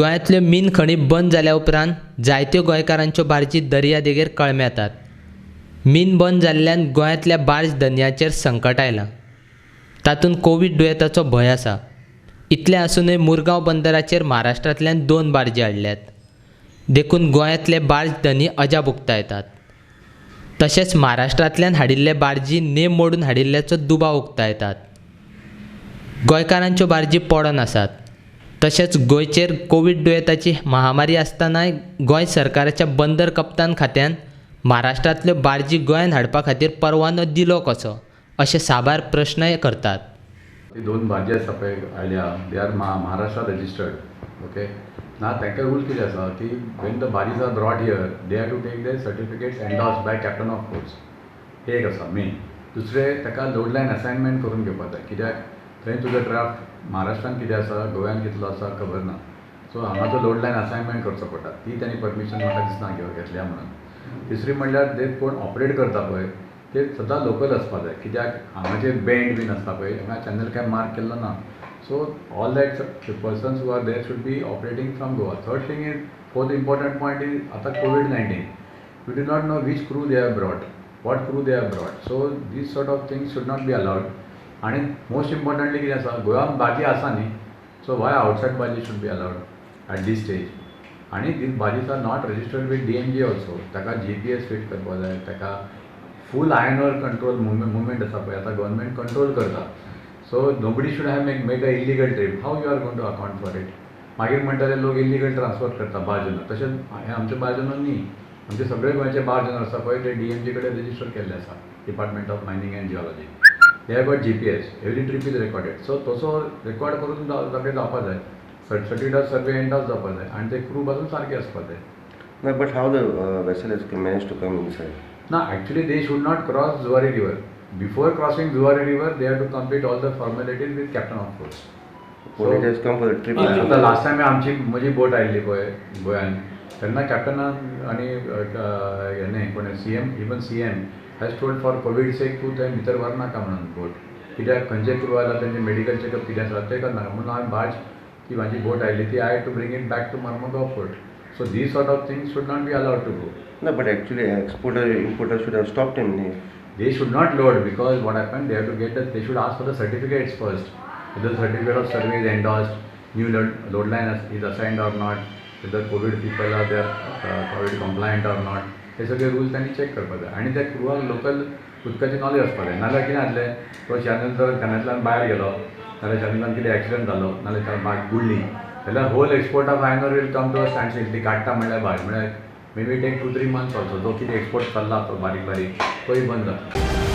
गोंयांतल्यो मीन खणी बंद जाल्या उपरांत जायत्यो गोंयकारांच्यो बार्जी दर्या देगेर कळमेतात. मीन बंद जाल्ल्यान गोंयांतल्या बार्ज धनयांचेर संकट आयलां. तातूंत कोवीड दुयेंताचो भंय आसा. इतलें आसुनूय मुरगांव बंदराचेर महाराष्ट्रांतल्यान 2 बार्जी हाडल्यात. देखून गोंयांतले बार्ज धनी अजाप उक्तायतात. तशेंच महाराष्ट्रांतल्यान हाडिल्ले बार्जी नेम मोडून हाडिल्ल्याचो दुबाव उक्तायतात. गोंयकारांच्यो बार्जी पडोन आसात. तशेंच गोंयचेर कोवीड दुयेंताची महामारी आसतनाय गोंय सरकाराच्या बंदर कप्तान खात्यान महाराष्ट्रांतल्यो बार्जी गोंयांत हाडपा खातीर परवानो दिलो कसो अशे साबार प्रश्नय करतात. ती 2 बार्जी आसा पळय आयल्या, they are Maharashtra registered. Okay ना, तांकां रूल कितें आसा की when the barges are brought here they have to take their certificates endorsed by captain of ports. हे एक आसा मेन. दुसरें, ताका लोड लायन असायनमेंट करून घेवपाक जाय, कित्याक थंय तुजो ड्राफ्ट महाराष्ट्रान कितें आसा, गोव्यान कितलो आसा खबर ना. सो हांगाचो लोड लायन असायनमेंट करचो पडटा. ती तांणी परमिशन म्हाका दिसना घेतल्या म्हणून. तिसरी म्हणल्यार जे कोण ऑपरेट करता पळय ते सदां लोकल आसपा जाय, कित्याक हांगाचे बँड बीन आसता पळय, हांगा चॅनल काय मार्क केल्लो ना. So all that persons who are there should be operating from Goa. Third thing is, fourth important point is आतां COVID-19, we do not know which crew they have brought, what crew they have brought. So these sort of things should not be allowed. आनी most importantly कितें आसा, गोव्यान बाजी आसा न्ही, so why outside barges should be allowed at this stage. आनी these barges are not registered with DMG also. ताका GPS fit करपा जाय, ताका full iron ore control movement आसा पळय, आतां गव्हर्मेंट कंट्रोल करता. So nobody should have make a illegal trip. How you are going to account for it? मागीर म्हणटाले लोक इलिगल ट्रान्सफर करता बार्ज ओनर. तशेंच हें आमचे बार्ज ओनर न्ही, आमचे सगळे गोंयचे बार्ज ओनर आसा पळय ते DMG कडेन रजिस्टर केल्ले आसा, department of mining and geology. They have got GPS, every trip is recorded. So तसो रेकॉर्ड करून सगळें जावपा जाय, सर्टिफिकेट ऑफ सर्वे एंडॉर्स जावपा जाय आनी ते क्रू पासून सारके आसपा जाय. ना, but how the vessel has manage to come inside? ना, actually they should not cross Zuari river. Before crossing Zuari river they have to complete all the formalities with captain of ports. So it has come for the trip. आतां last time आमची म्हजी बोट आयिल्ली पळय गोंयान, तेन्ना कॅप्टनान आनी हेणे कोण CM, even CM has told for COVID sake तूं थंय भितर व्हरनाका म्हणून बोट, कित्याक खंयचे क्रू आयला तेंचे मेडिकल चॅकअप कितें आसा तें करनाका म्हणून हांवें बार्ज ती म्हाजी बोट आयिल्ली ती I had to bring it back to Marmugao port. So these sort of things should not be allowed to go. No, but actually exporter, importer should have stopped him. They should not load, because what happened, they have to get the, they should ask for the certificates first. Whether the certificate of survey is endorsed, new load line is assigned or not, whether COVID people are there, COVID compliant or not. हे सगळे rules त्यांनी check करपाक जाय. आनी त्या क्रुवाक local उदकाची knowledge आसपाक जाय. नाजाल्यार कितें जातलें, तो चॅनल जर चॅनलांतल्यान भायर गेलो नाल्यार चॅनलान कितें एक्सिडंट जालो नाल्यार बाग बुडली जाल्यार whole export of iron ore will come to a standstill. ती काडटा म्हणल्यार भायर, म्हणल्यार may be take 2-3 months also. जो कितें एक्सपोर्ट चल्ला तो बारीक बारीक तोय बंद जाता.